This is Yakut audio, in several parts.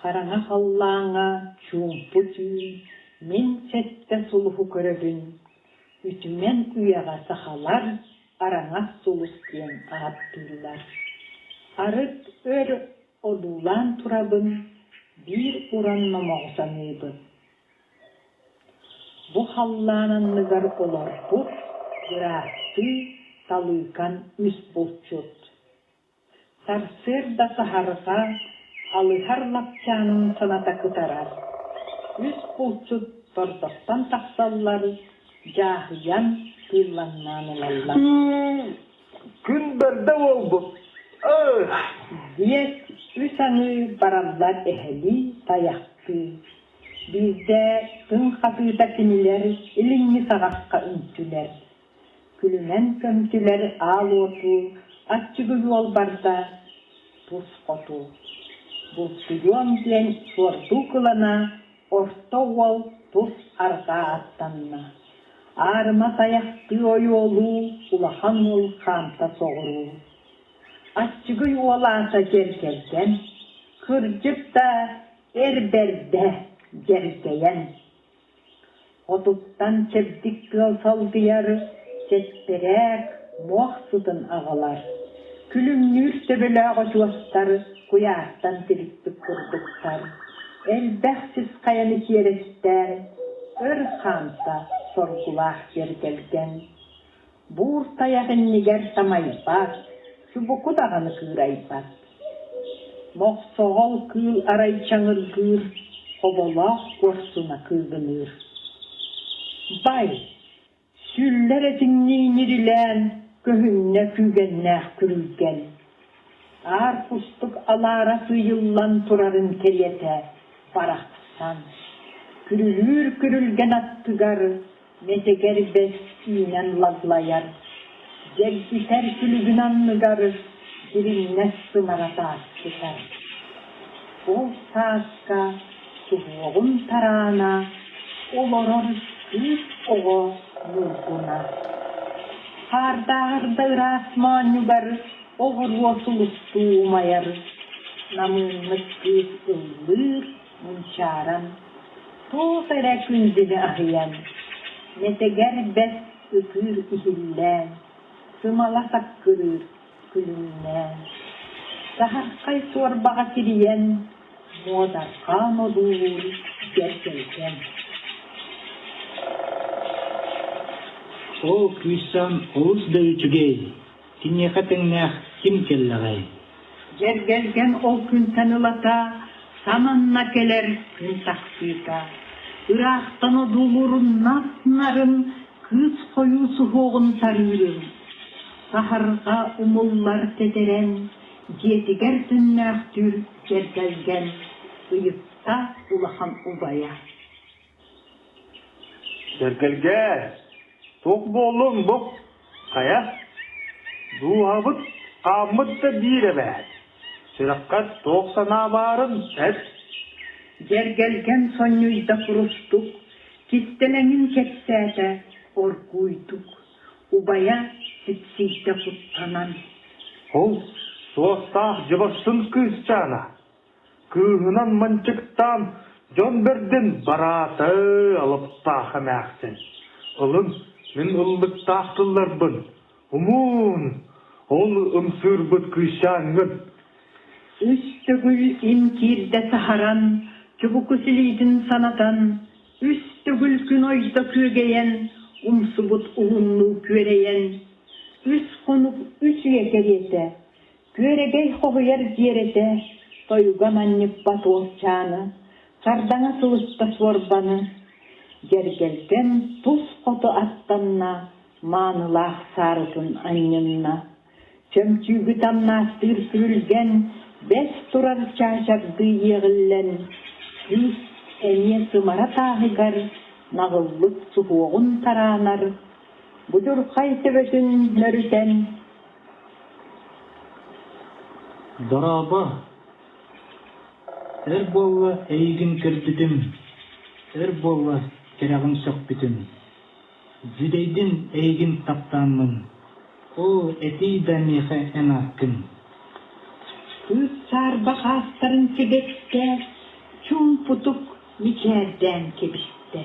Хараҥа халлааҥҥа чуумпу түүн мин сэттэ сулуһу көрөбүн, үтүмэн үйэҕэ сахалар араҥас сулус диэн ааттыыллар. Арыт өр одуулаан турабын, биир уран номоҕу саныыбын. Бу халлаан анныгар олорбут бырааттыы Талыыкан үс булчут. Сарсыарда саһарҕа алыһар лапчаанын саната кытарар, үс булчут тордохтон тахсаллар, дьааһыйан, кыыллаҥнаан ылаллар. Күн бэрдэ буолбут. Диэт үс аҥыы бараллар эһэлии, тайахтыы. Биирдэ тыҥ хатыыта кинилэр илиҥҥи саҕахха үҥтүлэр. Күлүмэн көмтүлэр аал уоту, аччыгый уол барда тус хоту. Бултуйуом диэн суордуу кылана, орто уол тус арҕаа аттанна. Аарыма тайахтыы ойуолуу, улахан уол хаамта соҕуруу. Аччыгый уол аата дьэргэлгэн, кырдьык да эр бэрдэ дьэргэйэн. Отуттан чэбдик тыал салгыйар, сэттэрээк муох сытын аҕалар, күлүмнүүр төбөлөөх очуостар куйаартан тириппит курдуктар, элбэх сис хайаны чиэрэстээн, өр хаамта соргулаах дьэргэлгэн. Буур тайах иннигэр тамайбат, чубуку даҕаны кыырайбат. Мохсоҕол кыыл арай чаҥыргыыр, хоболоох куорсуна кыыгыныыр. Бай, сүллэр этиҥнии ньирилээн, көһүннэ күүгэннээх күрүлгэн. Аар кустук алаара сыыйыллан турарын кэриэтэ барахсан. Күрүлүүр күрүлгэн аттыгар Мэтэгэр бэс үүнэн лаглайар, дьэгдьитэр күлүгүн анныгар дириҥнэс сымара таас сытар. Ол тааска суһуоҕун тараана олорор кыыс оҕо ньургуна. Хаардааҕар да ыраас моонньугар оҕуруо сулустуу умайар, намыыннык кыыс ыллыыр, мунчааран, туох эрэ күндүнү аһыйан, мэтэгэр бэс ытыыр иһиллээн, сымала саккырыыр күлүмнээн, саһархай суорбаҕа кирийэн, муодарҕаан одуулуур дьэргэлгэн. Ол кыысчаан олус да үчүгэй, киниэхэ тэҥнээх ким кэллэҕэй? Дьэргэлгэн ол күнтэн ылата саманна кэлэр күн тахсыыта, ыраахтан одуулуурун нарын кыыс хойуу суһуоҕун тарыырын, саһарҕа умуллар тэтэрэн, дьиэтигэр төннөөхтүүр дьэргэлгэн, ыйытта улахан убайа. Дьэргэлгээ, туох буоллуҥ бу? Хайа, дууһабыт, хааммыт да биир эбээт. Сүрэххэр туох санаа баарын эт. Дьэргэлгэн сонньуйда курустук, кистэлэҥин кэпсээтэ оргууйдук, убайа сипсийдэ куттанан. Ол суостаах дьыбарсын кыысчаана Кыыһынан манчыктаан дьон бэрдин бараата алыптаах эмээхсин. Ылын, мин ыллыктаах тылларбын, умуун, ол ымсыырбыт кыысчааҥҥын. Үс төгүл им киирдэ саһаран, чубуку силиитин санатан, үс төгүл күн ойдо күөгэйэн, умсубут уһуннуу күөрэйэн, үс хонук үс үйэ кэриэтэ Күөрэгэй хоһуйар дьиэрэтэ, тойуга манньыппат уолчааны, сардаҥа сылытта суорбаны, дьэргэлгэн тус хоту аттанна, маанылаах саарытын анньынна. Чөмчүүгү тамнаастыыр күрүлгэн, бэс турар чаачардыы иэҕиллэн, күүс эмиэ сымара тааһыгар наҕыллык суһуоҕун тараанар, будьурхай төбөтүн нөрүтэн Дорообо, өр буолла эйигин көрбүтүм, өр буолла кэрэҕин сөхпүтүм. Дьүдэйдин эйигин таптааммын, оо, этий да миэхэ эн ааккын. Кыыс саарба хаастарын сибэккэ, чуумпутук мичээрдээн кэбистэ.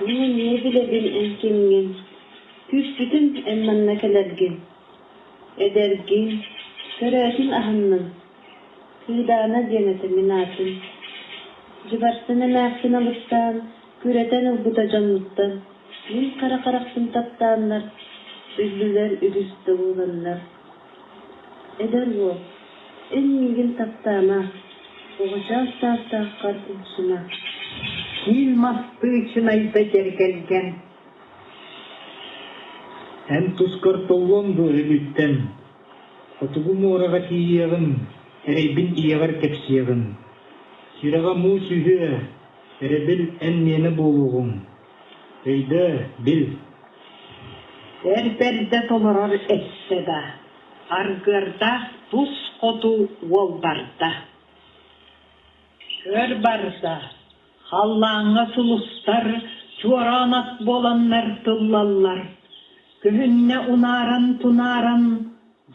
Мин эмиэ билэбин эн кимҥин, күүппүтүм эн манна кэлэргин. Эдэргин, көрөөтүн аһынным, Кыыдаана диэн этэ мин аатым. Дьыбарсан эмээхсин алыптаан, күрэтэн ылбыта дьоммуттан, мин хара харахпын таптааннар, үллүлэр үгүс да буоланнар. Эдэр уол, эн миигин таптаама, оҕочоос саастааххар умсума. Киил мастыы чынайда дьэргэлгэн Эн тускар толлуоҥ дуо өлүүттэн? Хотугу муораҕа тиийиэҕим, эрэйбин ийэҕэр кэпсиэҕим. Сүрэҕэ муус үһүө, эрэбил эн миэнэ буолуоҕуҥ. Өйдөө, бил. Эр бэрдэ толорор эттэ да, аргыардаах тус хоту уол барда. Өр барда, халлааҥҥа сулустар чуораан ат буоланнар тыллаллар, Күһүннэ унааран-тунааран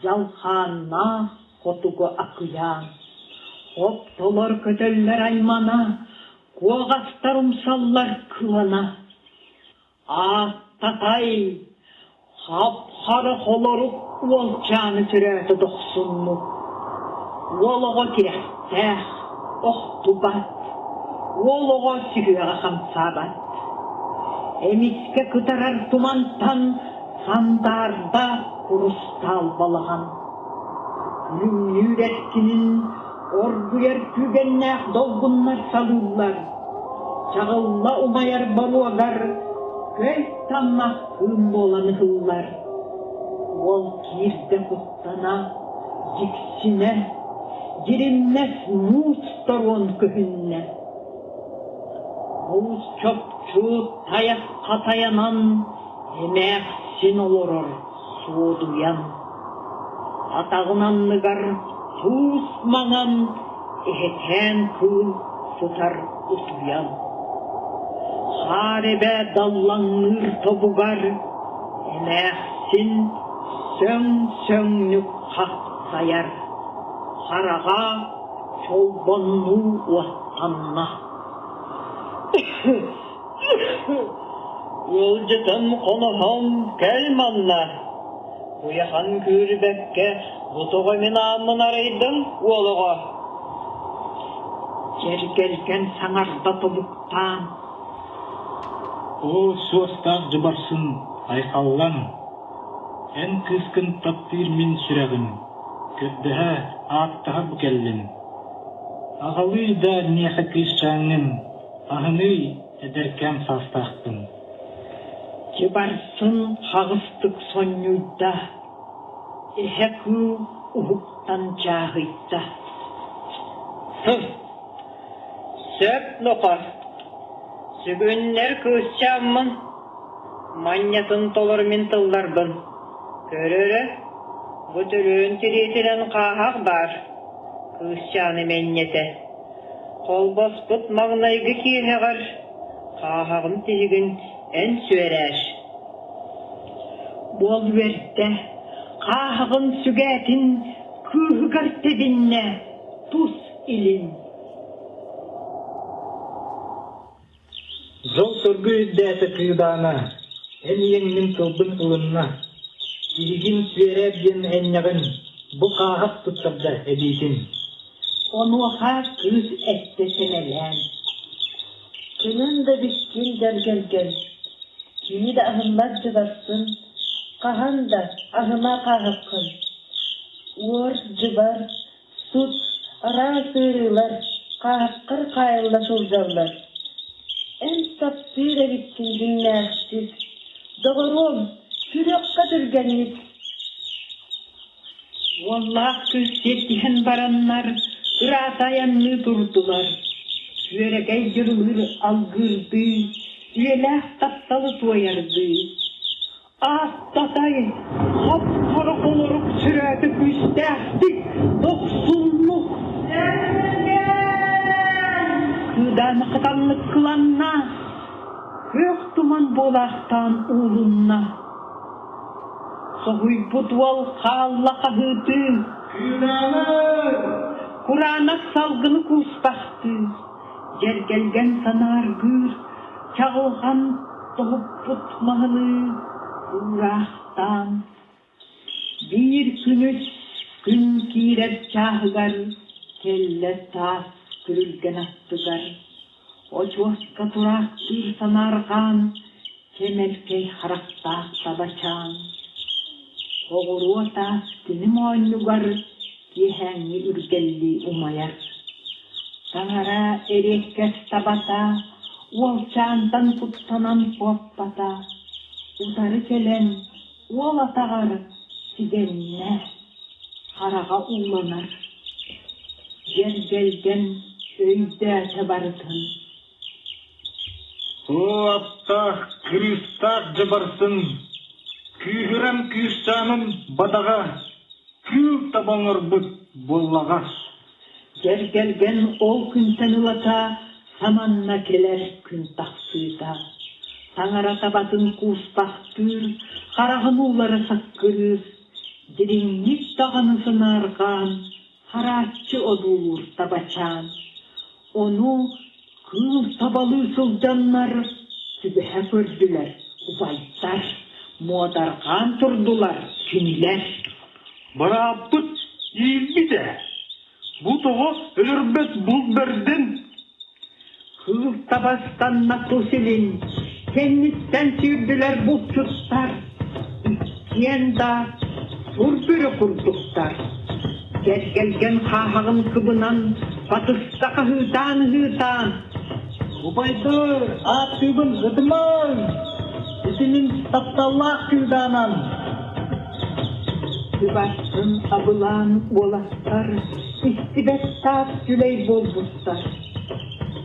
дьалхааннаах хотугу акыйаан, хоптолор көтөллөр аймана, куоҕастар умсаллар кылана. Ааттатай, хап-хара холорук уолчааны төрөөтө дохсуннук. Уол оҕо тирэхтээх, охтубат, уол оҕо сүһүөҕэ хамсаабат. Эмискэ кытарар тумантан сандаарда курустаал балаҕан. Күлүмнүүр эркинин оргуйар күүгэннээх долгуннар салыыллар. Чаҕылла умайар боруогар көй таммах кыым буолан ыһыллар. Уол киирдэ куттана, дьиксинэ, дьиримнэс муус торуон көһүннэ. Муус чопчу тайах хатайанан эмээхсин олорор суодуйан. Атаҕын анныгар туус маҥан эһэкээн кыыл сытар утуйан. Хаар эбэ даллаҥныыр тобугар эмээхсин сөҥ-сөҥнүк хахсайар, хараҕа чолбоннуу уоттанна. Ыалдьытым хоноһом кэл манна, куйахан күүрбэккэ бу тоҕо мин ааммын арыйдыҥ уол оҕо? Дьэргэлгэн саҥарда тобуктаан. Оо, суостаах дьыбарсын, айхаллан, эн кыыскын таптыыр мин сүрэҕим, көрдөһө, ааттаһа бу кэллим. Аҕалыый да миэхэ кыысчааҥҥын, аһыныый, эдэркээн саастаахпын. Дьыбарсын хаҕыстык сонньуйда, эһэ кыыл уһуктан дьааһыйда. Һы, сөп нохо, сүгүннэр кыысчааммын, манньатын толор мин тылларбын. Көрөрө, бу төлөөн тириэтинэн хааһах баар, кыысчааны мэнньэтэ. Холбоспут маҥнайгы киэһэҕэр хааһаҕын тиһигин эн сүөрээр. Уол үөрдэ, хааһаҕын сүгээтин кыыһыгар тэбиннэ, тус илин. Дьол-соргу үрдээтэ Кыыдаана, эн ийэҥ мин тылбын ылынна, киһигин сүөрээр диэн энньэҕин, бу хааһах туттарда эбиитин. Онуоха кыыс эттэ сэмэлээн: Көнөн да бүккүн дьэргэлгэн, кими да аһыммат дьыбарсын, хаһан да аһыма хааһаххын. Уор, дьыбар, Сут, араас ыарыылар хааһаххар хаайылла сылдьаллар. Эн таптыыр эбиккин дьиҥнээхтик, доҕоруом, сүрэххэ түргэнник. Уоллаах кыыс сиэттиһэн бараннар, ыраата айанныы турдулар. Күөрэгэй дьырылыыр алгыырдыы, үйэлээх тапталы туойардыы. Ааттатай, хап-хара холорук сүрээтэ күүстээхтик, дохсуннук Кыыдааны хатаннык кыланна, күөх туман буолаахтаан уулунна. Соһуйбут уол хаалла хаһыытыы. Кыыдааны! Кура Кураанах салгыны кууспахтыы, дьэргэлгэн санааргыыр, чаҕылҕан тоһуппут маһыныы уураахтаан. Биир күнүс күн киирэр чааһыгар кэллэ таас күрүлгэн аттыгар, очуоска тураахтыыр санаарҕаан, чэмэлкэй харахтаах табачаан. Оҕуруо таас кини моонньугар киэһээҥҥи үргэллии умайар. Таҥара эриэккэс табата уолчаантан куттанан куоппата, утары кэлэн уол атаҕар сигэннэ, хараҕа ууланар. Дьэргэлгэн өйдөөтө барытын. Оо, аптаах, кырыыстаах дьабарсын, кыыһыран кыысчаанын бадаҕа, кыыл таба оҥорбут буоллаҕа. Дьэргэлгэн ол күнтэн ылата саманна кэлэр күн тахсыыта. Таҥара табатын кууспахтыыр, хараҕын уулара саккырыыр, дириҥник даҕаны сынаарҕаан, харааччы одуулуур табачаан. Ону кыыл табалыы сылдьаннар түбэһэ көрдүлэр, убайдар, муодарҕаан турдулар кинилэр. Бырааппыт иирбит ээ, бу тоҕо өлөрбөт булт бэрдин? Кыыл табастанна тус илин, кэнниттэн сүүрдүлэр булчуттар, иккиэн да сур бөрө курдуктар. Дьэргэлгэн хааһаҕын кыбынан, батыста хаһыытаан-ыһыытаан, Убайдыр, ааттыыбын ытымаҥ! Ити мин тапталлаах кыыдаанам! Кыбастын абылаан уолаттар истибэт таас түлэй буолбуттар.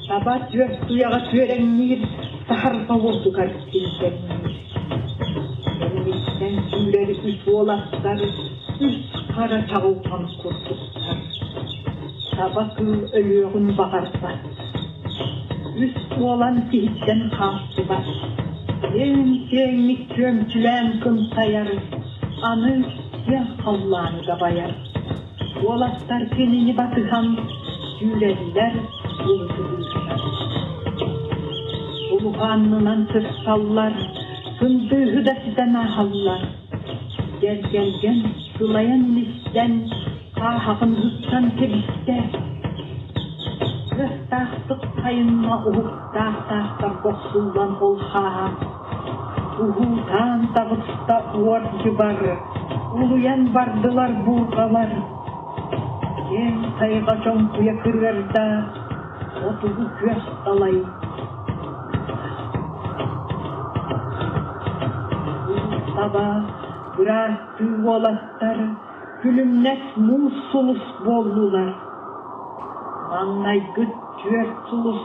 Таба түөрт туйаҕа түөрэҥниир саһарҕа уотугар силбэҥниир. Кэнниттэн сүүрэр үс уолаттар үс хара чаҕылҕан курдуктар. Таба кыыл өлүөҕүн баҕарбат. Үс уолан киһиттэн хаалсыбат. Киэҥ-киэҥник күөмчүлээн кынтайар, аны киэҥ халлааны дабайар. Уолаттар кинини батыһан сүүрэллэр, былытылыыллар. Улуһааннынан сырсаллар, кындыыһы да ситэн ааһаллар. Дьэргэлгэн сылайан илистэн, хааһаҕын ыһыктан кэбистэ. Кыахтаахтык хайынна уһуктаах таастарга охсуллан ол хааһах Уһуутаан таҕыста уот дьыбар, улуйан бардылар буурҕалар. Киэҥ тайҕа чоҥкуйа кырыарда, хотугу күөх далай. Таба, бырааттыы уолаттар күлүмнэс муус сулус буоллулар. Маҥнайгы түөрт сулус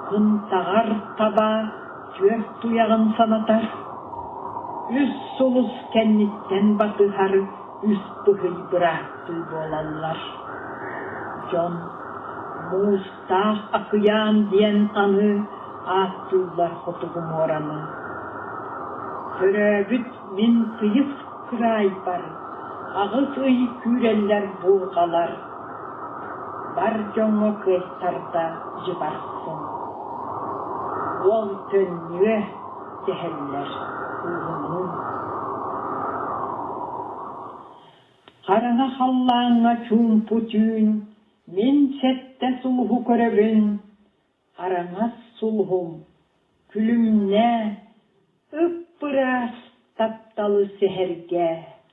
кынтаҕар таба түөрт туйаҕын санатар, үс сулус кэнниттэн батыһар үс быһый бырааттыы буолаллар. Дьон Муустаах акыйаан диэн аны ааттыыллар хотугу муораны. Төрөөбүт мин тыйыс кыраайбар аҕыс ый күүрэллэр буурҕалар, бар дьоҥҥо кыайтарда дьыбарсын. Уол төннүө дэһэллэр кыыһыныын. Хараҥа халлааҥҥа чуумпу түүн мин сэттэ сулуһу көрөбүн, араҥас сулуһум, күлүмнээ, ып-ыраас тапталы сэһэргээ.